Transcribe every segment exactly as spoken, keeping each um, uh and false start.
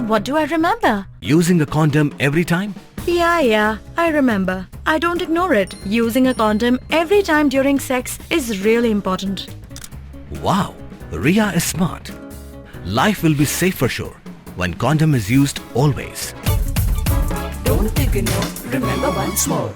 What do I remember? Using a condom every time? Yeah, yeah, I remember. I don't ignore it. Using a condom every time during sex is really important. Wow, Ria is smart. Life will be safe for sure when condom is used always. Don't ignore, remember once more.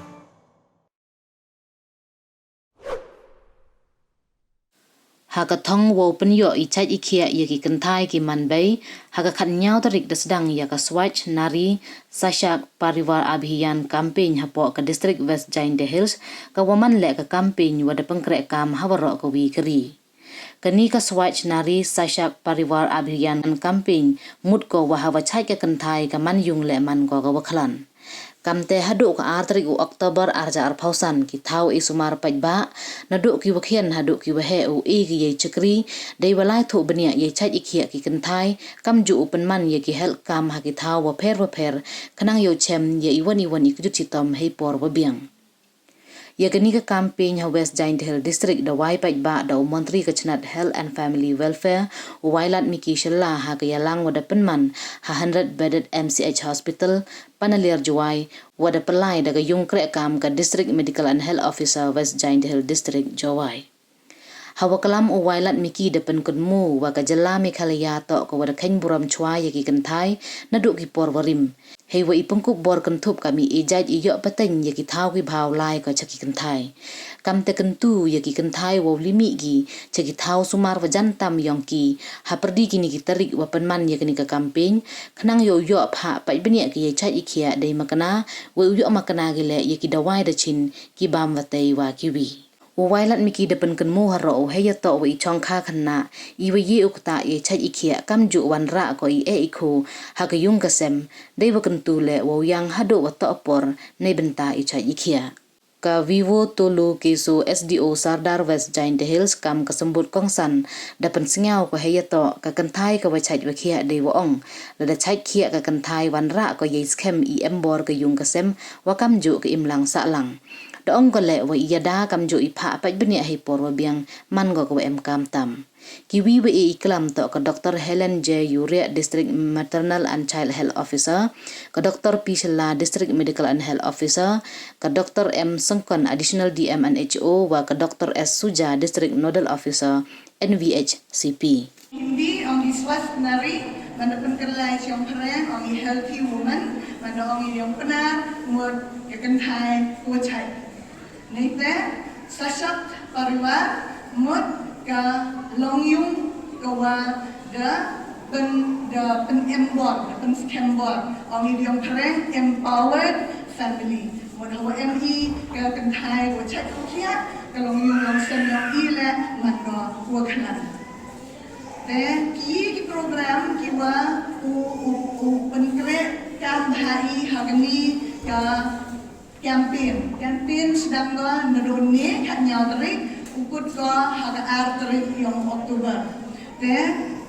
Ha ka thong wow pynyoh i chait i khiah ya ki kynthai ki man bei, ha ka khatñiaw tarik da sdang ya ka Swachh Nari Sashakt Parivar Abhiyan campaign hapoh ka District West Jaintia Hills, ka wa man leh ka campaign wa da pynkreh kam ha waroh ka wi ka ri. Kani ka Swachh Nari Sashakt Parivar Abhiyan campaign mut ko wa ha wa chait ka kynthai ka man yung leh man ko ka wa khlan. Kamte haduh ka ar tarik u October ar hajar arphaw san, ki thaw e sumar paidbah, naduh ki wa khian haduh ki wa heh, u e ki yei chakri, dei wa lai thuh bniah yei chait i khiah ki kynthai, kamjuh u pynman ya ki health camp ha ki thaw wa pher wa pher, khnang yow chem ya i wan i wan i kjut chitom hei por wa biang. Ya kani ka campaign ha West Jaintia Hills District da wai paidbah da u Montri ka chnat Health and Family Welfare, u Wailadmiki Shylla, ha ka yalang wa da pynman ha hundred bedded M C H Hospital, Panaliar Jowai, wa da pynlai da ka yung kreh kam ka District Medical and Health Officer, West Jaintia Hills District, Jowai. Ha wa klam u Wailadmiki da pynkynmaw wa ka jylla Meghalaya toh ka wa da kheiñ burom chwa ya ki kynthai naduh ki por wa rim. Hei wa i pynkup bor kynthup kam i e jait i yoh pateng ya ki thaw ki bhaw lai ko cha ki kynthai. Kamte kyntu ya ki kynthai wow limih ki cha ki thaw sumar wa jan tam yong ki hapyrdi kini ki tarik wa pynman ya kani ka campaign, khnang yow yoh phah pait bniah ki yei chait i khiah dei makna, wow yoh makna ki leh ya ki dawai da chin, ki bam wa tei wa ki wi. U Wailadmiki da pynkynmaw haroh u hei ya toh wa i chong kha khynnah, i wa ye u ktah yei chait i khiah kamjuh wanrah ko i eh i khu ha ka yung ka sem, dei wa kyntu leh wow yang haduh wa toh por neibynta i chait i khiah. Ka Vivo Tolu Keso, S D O Sardar West Jaintia Hills, kam ka symbud kongsan, da pynsngew ko hei ya toh ka kynthai ka wa chait wa khiah dei wa ong, lada chait khiah ka kynthai wanrah ko yei skhem i em bor ka yung ka sem, wa kamjuh ka imlang sahlang. Da ong ko leh wa i yada kamjuh i phah pait bniah hei por wa biang man ko ka wa em kam tam. Ki wi wa e i klam toh ka Doctor Helen J Yuriah, District Maternal and Child Health Officer, ka Doctor P Shylla, District Medical and Health Officer, ka Doctor M Syngkon, Additional D M and H O, wa ka Doctor S Suja, District Nodal Officer, N V H C P. Hindi ong i Swasth Nari, man da pynkylla i chong phareng ong i healthy woman, man da ong i yong Pnar mut ka kynthai ka wa chait. Neite Sashakt Parivar mut ka longyung ka wa da pyn, da pynem bor, da pynskhem bor. Ong i yong phareng empowered family. Mut ha wa em i ka kynthai wa chait wa khiah, ka longyung longsem yong i leh man ko wa khlan. Te ki, ki program ki wa u, u, u pynkreh kam bha i ha kani ka campaign. Campaign sdang ko naduh ynne khatñiaw tarik, u kut ko ha ka ar tarik yong October. Te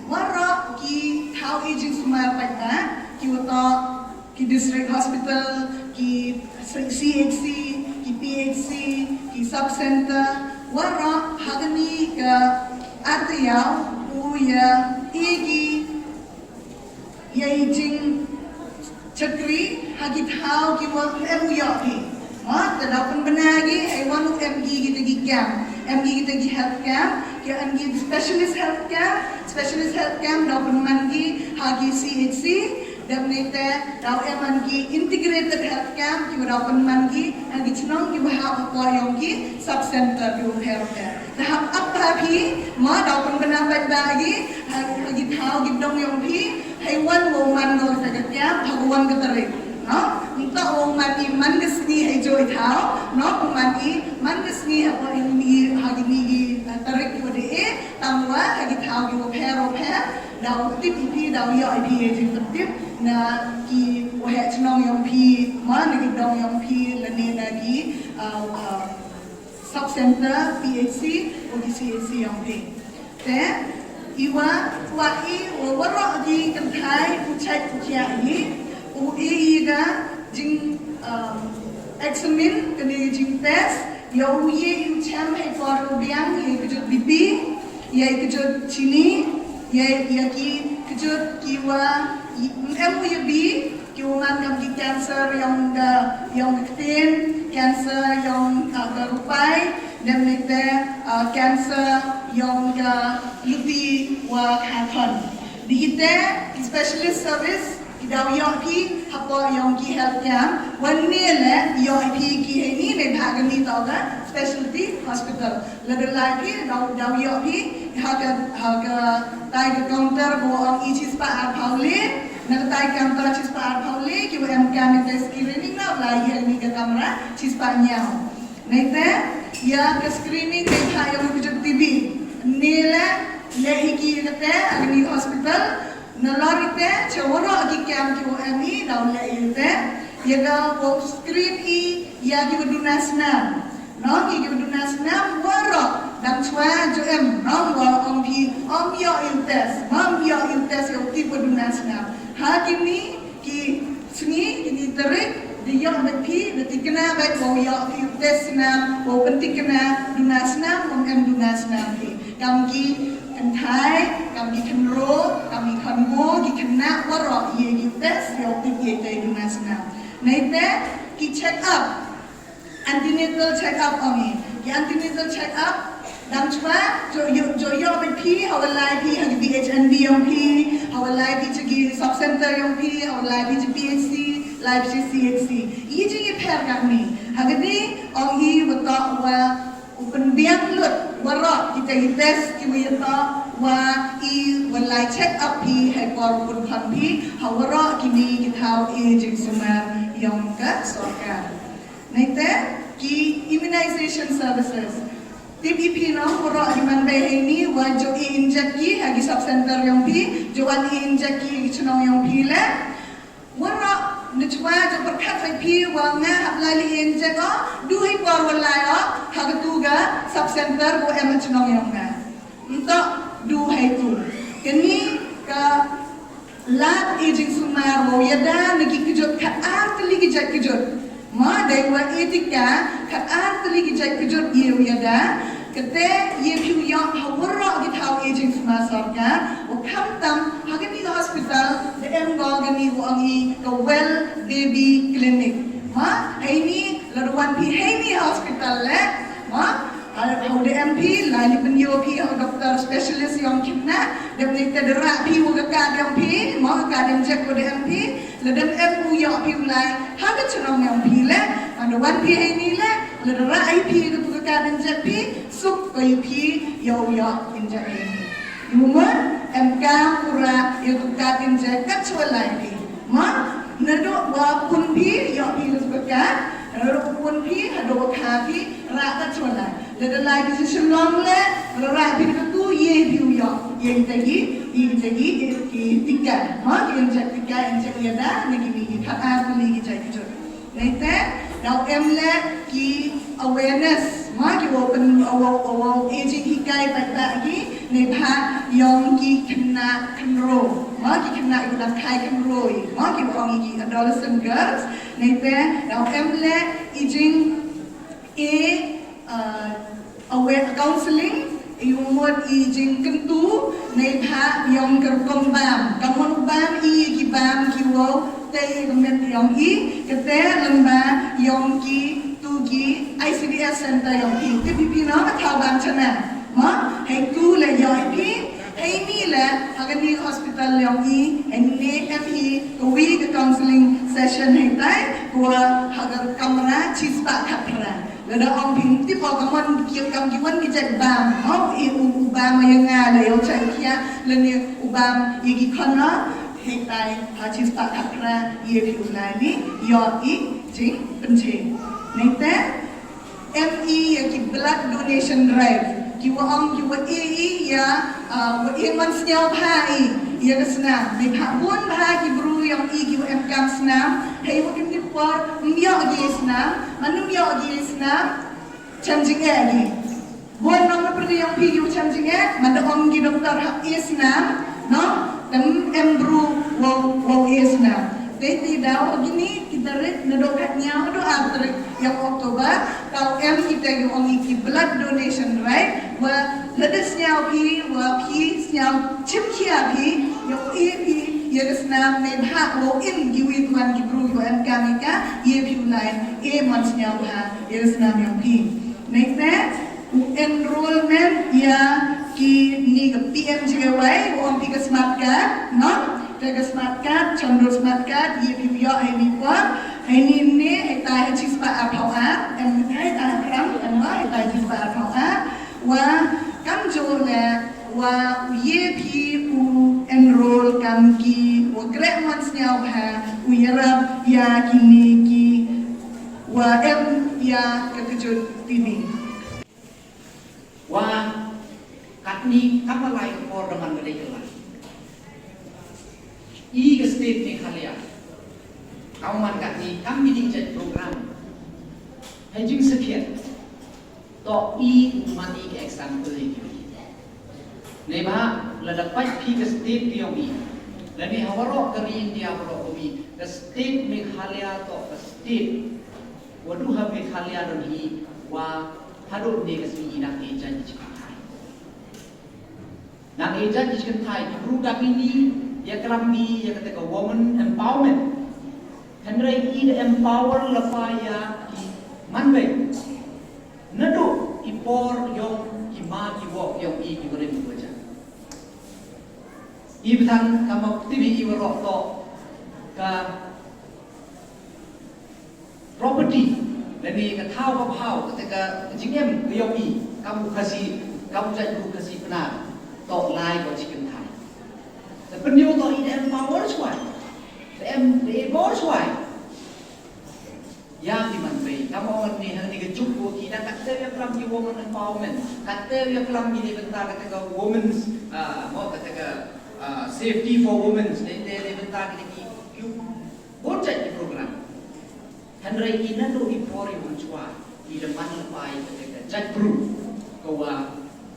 waroh ki thaw e jingsumar paidbah, ki wa toh ki district hospital, ki C H C, ki P H C, ki sub center, waroh ha kani ka ar taïaw u ya e ki yei jingchakri ha ki thaw ki wa em u yoh phi. Ma, te daw pynbna ki, hei wan u em ki kita ki camp, em ki kita ki health camp, ki em ki specialist health camp, specialist health camp daw pynman ki ha ki C H C, dep neite daw em man ki integrated health camp, ki wa daw pynman ki ha ki chnong ki wa hap hapoh yong ki sub center ki wa pher pher. Te hap ap ha phi, ma, daw pynbna paidbah ki ha, ha ki thaw ki dong yong phi, hei wan wow man ko kata ka camp ha ka wan ka tarik. No? Ym toh wow man i man ka sngi hei jooh i thaw, no? Wow man i man ka sngi hapoh ini, ha kini ki, uh, tarik ki wa da e, tangwa ha ki thaw ki wa pher wa pher, daw tip i phi, daw yoh i phi yei jingpyntip na ki waheh chnong yong phi, ma, na ki dong yong phi, lane na ki, uh, uh, sub center, P H C, wa ki C H C yong phi. Te i wa, wa i wa waroh ki kynthai u chait u khiah i, u e i ka jing, um, examine, kani ka jing test, yow ye i u chem hei por wa biang, hei kjut B P, hei kjut chini, Ye, ya ki kjut ki wa, em u ya bi, ki wa man kam ki cancer yong ka, yong ka ktien, cancer yong, ah, ka rupai, dem nete, ah, cancer yong ka luti wa khathon. Di ite, ki specialist service, ki daw yoh phi, hapoh yong ki health camp, wan ne le, yoh phi ki heini, ne bha kani tau ka, specialty hospital. Lada lai phi, daw, daw yoh phi, ha ka, ha ka, tai ka counter ko ong i chispah arphaw le, na ka tai counter chispah arphaw le, ki wa em kam i test screening na, lai hi ni ka kamra, chispah ñiaw. Neite, ya ka screening, neite ya ka T B. Ni le, le hi ki kate, ani hospital, na lor ite, cha waroh ki kam ki wa em i, daw le ite, ya ka wa screen i, ya ki wa duna snam. Nong i ki duna snam waroh, dang chwa jo em, nong wa ong phi, ong yoh i u test, nong yoh i u test yoh ki wa duna snam. Ha kini ki sngi, kini tarik, di yoh bad phi, da tikna bad wa yoh phi u test snam, wa pyntikna duna snam, wa em duna snam phi. Kam ki kynthai, kam ki khynraw, kam ki khynraw, ki khynnah waroh, ye ki u test, yoh ki ye te duna snam. Neite, ki check up, antenatal check up ong i. Ki antenatal check up, dang chwa, jo yoh, jo yoh bad phi, ha wa lai phi, ha ki B H N B yong phi, ha wa lai phi cha ki sub center yong phi, ha wa lai phi cha P H C, lai phi cha C H C. I jingyaphær kani. Ha kani, ong i wa toh wa u pynbiang lut, waroh, kita ki test, ki wa yatoh, wa i, wa lai check up phi, hei por pun khon phi, ha waroh, kini ki thaw, i jingsumar, yong ka sorkar. Neite, ki immunization services. Tip i phi nong, waroh ki man bei heini, wa jo i inject ki, ha ki sub center yong phi, jo wan i inject ki, ha ki chnong yong phi le. Waroh, na chwa jo pyrkhat hei phi, wa nga hap lai li inject o, du hei por wa lai o, ha ka tu ka sub center ko em ha chnong yong nga. Nto, du hei tu. Kani ka Lad i jingsumar wow yada na ki kjut khat ar tylli ki jait kjut. Ma dei wa i tika khat ar tylli ki jait kjut i u yada. Kate i phi u yoh ha waroh ki thaw i jingsumar sorkar. Wa khamtam ha kani ka hospital da em ko kani wa ong i ka Well Baby Clinic. Ma heini lada wan phi heini hospital le. Ma Hau da em phi, lai li pynyoh phi ha doctor specialist yong khynnah, dep ni te da rah phi wa ka card yong phi, mo ka card inject wa da em phi, lada em u yoh phi u lai ha ka chnong yong phi le, man da wan phi heini le, lada rah i phi ka tu ka card inject phi, suk ko i phi, yow yoh inject i. Yumon, em ka pura, yow tu ka card inject, ka chwa lai phi. Ma, nadooh wa pun phi, yoh phi ka tu ka card, nadooh wa pun phi, hadooh wa kha phi, rah ka chwa lai. Lada lai ki cha Shillong le, rah phi ka tu, ye phi u yoh, ye ki tagi, ye ki tagi, ki tika. Ma, ki inject tika, inject yada, na kini ki khat ar tylli ki jait kjut. Neite, daw em le ki awareness, ma ki wow pyn, wow, wow, wow, aging hikai paidbah ki, neibhah yong ki khynnah khynraw, ma ki khynnah ki dang khai khynraw, ma ki wow ong ki adolescent girls, neite, daw em le i jing, e, uh, awe-, counseling, i u mut i jingkyntu, neibhah yong ka rukom bam. Ka mon u bam i ki bam ki wow, te i ka met yong i, kate lymba yong ki tu ki I C D S center yong i. Te phi phi no, ka thaw bam chana. Ma, hei tu le yoh i phi, hei ni le, ha kani hospital yong i, hei ni em i, ka wi ka counseling session hei tai, ka wa ha ka kamra, chispah khatphra. Lada ong phi tip o ka mon ki kam ki wan ki jait bam. Ho, i u, u bam ya nga le yow chait khia, lane u bam ya ki khon no. Hei tai ha chispah khatphra, ye phi u lai ni, yoh i jingpynche. Neite, em i ya ki blood donation drive. Ki wa ong ki wa e i ya, ah, wa e man sniaw bha i ya ka snam. Neibhah bun bha ki bru yong i ki wa em kam snam. Hei wa kim ki por, ym yoh ki snam, man ym yoh ki snam. Chem jingeh ki. Bun nong na pyrdi yong phi ki wa chem jingeh, man da ong ki doktor hap e snam, no? Tem em bru wow, wow e snam. Te te daw kini ki tarik nadooh khatñiaw hadooh ar tarik yong October, daw em kita ki ong i ki blood donation drive, wa Lada sñiaw phi, wa phi sñiaw chimkhia phi, yow e phi ya ka snam neibhah wow im kiwi kiwon ki bru kiwa em kam ya ka, ye phi u lai, e mon sñiaw bha ya ka snam yong phi. Neitæ u enrolment ya kini ka P M J A Y, wa ong phi ka smart card, no? Tæ ka smart card, chong dur smart card, ye phi u yoh heini por, heini ynne, heitai ha chispah arphaw ar, em, heitai ha khrang, em, wa heitai ha chispah arphaw ar, wa kamjooh leh, wa u ye phi u enrol kam ki, wa kreh mon sñiaw bha, u yarap ya kini ki, wa em ya ka kjut tini. Wa katni kam wa lai ka por da man ka dei ka lai. I ka state Meghalaya, kam man katni kam kini ki jait program, hei jingsakhiat, toh i u man i ka example ya kiwi. Neibhah lada pait phi ka state yong i, lane ha waroh ka ri India waroh kawi, ka state Meghalaya toh ka state wa du ha Meghalaya donhi, wa hadooh ynne ka sngi i dang e jait i chi kynthai. Dang e jait i chi kynthai, ki bru dang ini yaklam ki ya katæ ka woman empowerment. Hynrei i da empower lypa ya ki manbei. Nadooh i por yong ki ma ki wok yong i kiwa rim kiwa jam. I bthang kamwa tip i waroh toh ka property, lane ka thaw ka phaw, katæ ka jingim ka yong i, kam u Khasi, kam u jaitbru Khasi Pnar, toh lai ko chi kynthai. Tæ pynyoo toh i da empower chwa, da em, da e bor chwa ya ki manbei. Kam ong ynne ha kani ka juk wa ki dang kattæ yaklam ki woman empowerment, kattæ yaklam ki neibynta katæ ka women's, ah, mo katæ ka, ah, safety for women's, neitæ neibynta katæ ki, ki boon jait ki program. Hynrei i nadooh i por i wan chwa, i da man lypa i katæ ka jaitbru kawa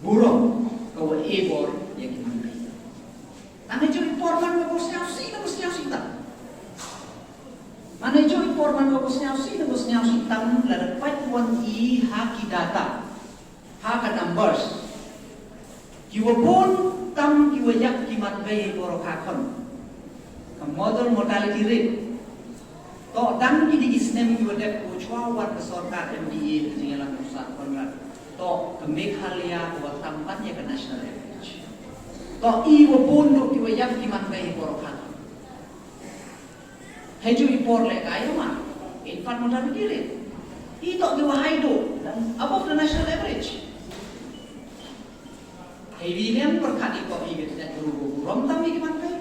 burom, kawa e bor ya ki manbei. Tang heijooh i por man wa ko sñiawsih na ko sñiawsih tam. Man heijooh i por man wa ko sñiawsih na ko sñiawsih tam, lada pait won i ha ki data, ha ka numbers, kiwa boon tam kiwa yap ki manbei heibor ha khon. Ka mother mortality rate, toh dang kini ki snem kiwa dep ko chwa wan ka sorkar M D A ka jingyalam u Sir Conrad, toh ka Meghalaya kawa tam man ya ka national average. Toh iwa boon dooh kiwa yap ki manbei heibor ha khon. Heijooh i por leh ka ya ma, infant mortality rate, i toh kiwa high dooh, above the national average. Heiwi liang pyrkhat i toh i ka jaitbru kawa burom tam ya ki manbei.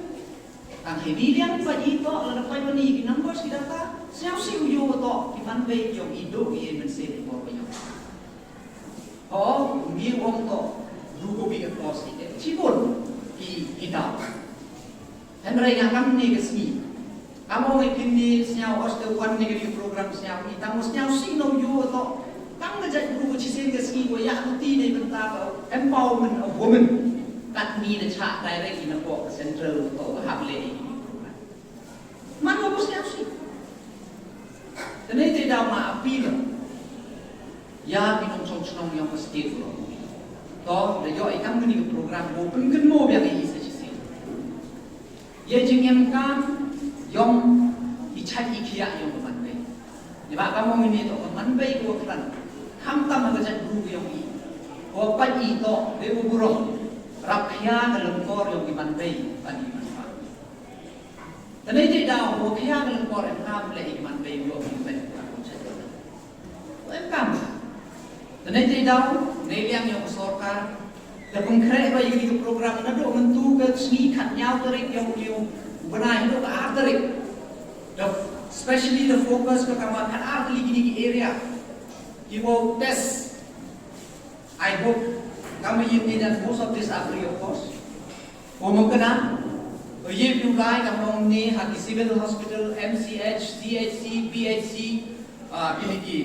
Tang heiwi liang pait i toh lada pait won i ki numbers ki data, sñiawsih u yoo wa toh ki manbei yong i dooh ki e mynsiem i por wa yong. Ho, ym ye ong toh bru kawi ka por sih, chiboon ki, ki daw. Hynrei nga kamni ka sngi, kam ong i pynni sñiaw ostæ wan ne kani ka program sñiaw i, tang wa sñiawsih no u yoo wa toh kam ka jaitbru wa chisien ka sngi wa yahluti neibynta ka empowerment of women. Katni da chah direct i napoh ka central wa toh wa hap leh i kini ki program. Man wa ko sñiawsih. Tæ neitæ daw nga appeal ya ki nongchong chnong yong ka state wa toh da yoh i kam kani ka program wow pynkynmoo biang i sa chisien. Ye jingemkam yong i chait i khiah yong ka manbei. Neibhah kam ong ynne toh ka manbei kawa khlan, khamtam ha ka jaitbru ka yong i, kawa pait i toh deiwa burom, rap khia ka lyngkor yong ki manbei bad ki manbah. Tæ neitæ daw wa khia ka lyngkor emkaam leh i ki manbei yoh ki pait ka chait ka. Wa emkaam. Tæ neitæ daw, neiliang yong ka sorkar, da pynkhreh ko ya kani ka program nadooh myntu ka sngi khatñiaw tarik yong uni u bnai hadooh ka ar tarik. Da specially da focus ko kamwa khat ar tylli kini ki area kiwow test. I hope kamwa ynne, most of these are free of cost. Wa mo kynna, wa ye phi u lai kam ong ynne ha ki civil hospital, M C H, C H C, P H C, ah, kini ki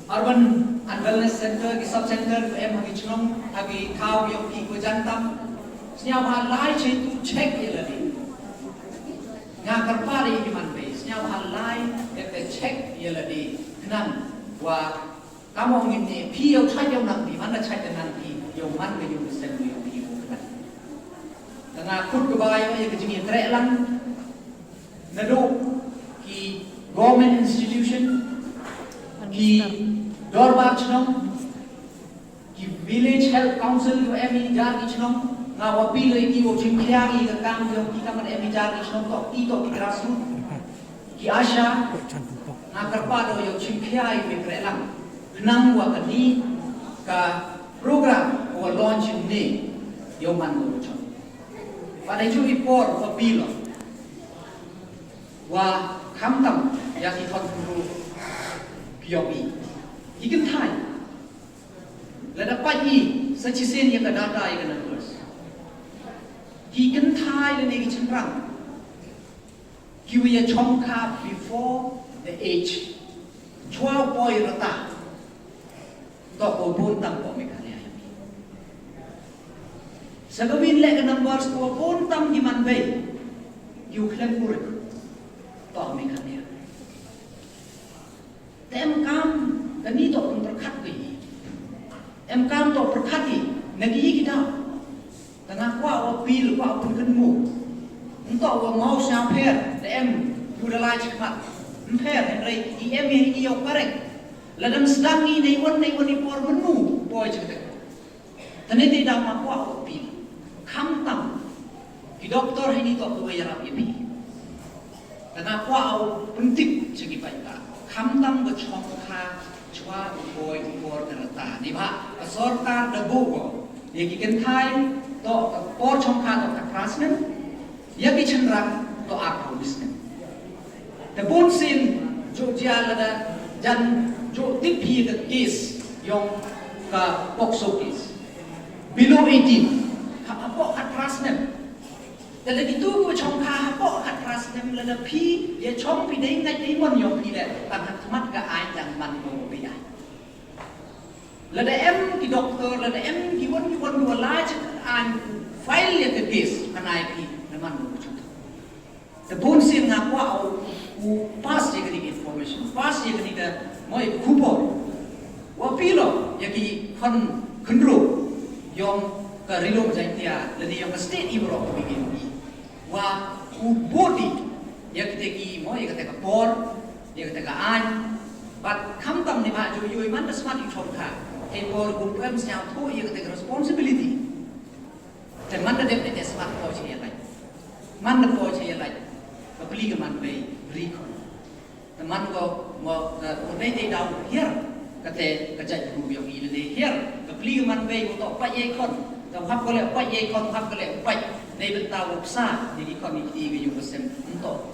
urban and wellness center, ki sub center wa em ha ki chnong, ha ki thaw yong ki wa jan tam. Sñiawbha lai cheitu check ya lade. Nga kyrpad ya ki manbei, sñiawbha lai dep check ya lade, khnang wa kam ong ynne, phi yow chait yow nang phi, man da chait da nang phi, Yow man ka yung ka sem yow phi wow kynang. Ka nga khut ka bai yow ya ka jingyatreh lang. Nadooh ki government institution, ki dorbar chnong, ki village health council yow em i jar ki chnong, nga wa appeal ya ki wow chimkhia ki ka kam yow ki kam em i jar ki chnong toh ki toh ki grassroot. Ki ASHA, nga kyrpad o yow chimkhia i me kreh lang. Khnang wa kani ka program wa launch ne yow man ko chong. Pat da ju i por wa appeal o. Wa khamtam ya ki thon kuru ki yong i. Ki kynthai. Lada pat i sa chisien ya ka data ya ka numbers. Ki kynthai lane ki chynrang. Ki wa ya chongkha before the age. Chwa poi rata. Toh ko bun tam ko Meghalaya. Sa ka win le ka numbers ko bun tam ki man bei. Yu khlem kurik. Toh Meghalaya. Te em kam, kani toh pynpyrkhat ko i. Em kam toh pyrkhat i, na ki ki daw. Te nga kwah o appeal, kwah o pynkynmaw. Ntoh wa maw sñiaw pher, te em, yu da lai chikmat. Mpher, hynrei, i em i, i yow parek. Lada ym sdang i, nei wan, nei wan i por mynnu, poi chiktek. Tane te da ma kwah o appeal. Khamtam. Ki doktor heini toh ka wa yarap ya phi. Te nga kwah o pyntip cha ki paidbah. Khamtam ka chongkha chwa u poi u por ka rta. Neibhah ka sorkar da buh ko. Ya ki kynthai toh ka por chongkha toh ka phra snem. Ya ki chynrang toh arphaw snem. Te bun sien jooh jia lada jan jooh tip hi ka case yong ka POCSO case. Below eighteen. Ha, hapoh khatphra snem. Te lada kitu ko chongkha hapoh khatphra snem lada phi ya chong phi dei ngai dei mon yong phi le tang ha khmat ka aiñ dang man ko phi ai. Lada em ki doktor, lada em ki wan, ki wan, ki wan lai chak an file ya ka case, pynai ki, na man ko chak. Te bun sien nga kwah u, u pass ya kani ka information, pass ya kani ka moi khubor. Wa appeal o, ya ki khon khynroo, yong ka Ri-loom Jaiñtia, lane yong ka state i waroh ka B B M P. Wa u booh i, ya kate ki mo, ya kate ka por, ya kate ka aiñ. Bad khamtam neibhah jooh yoo i man da smat i chongkha. Hei por kum em sñiawthooh ya kate ka responsibility. Te man da dep te smat poi cha yalait. Man da poi cha yalait. Ka pli ka man bei, ri khon. Te man ko mo, eh, u dei te daw hiar, kate ka jait bru yong i le dei hiar. Ka pli ka man bei u toh pait yei khon. Te u hap ko le pait yei khon, u hap ko le pait. Nei bynta u psa, ni ki khon ni ki ka yung ka sem, ntoh.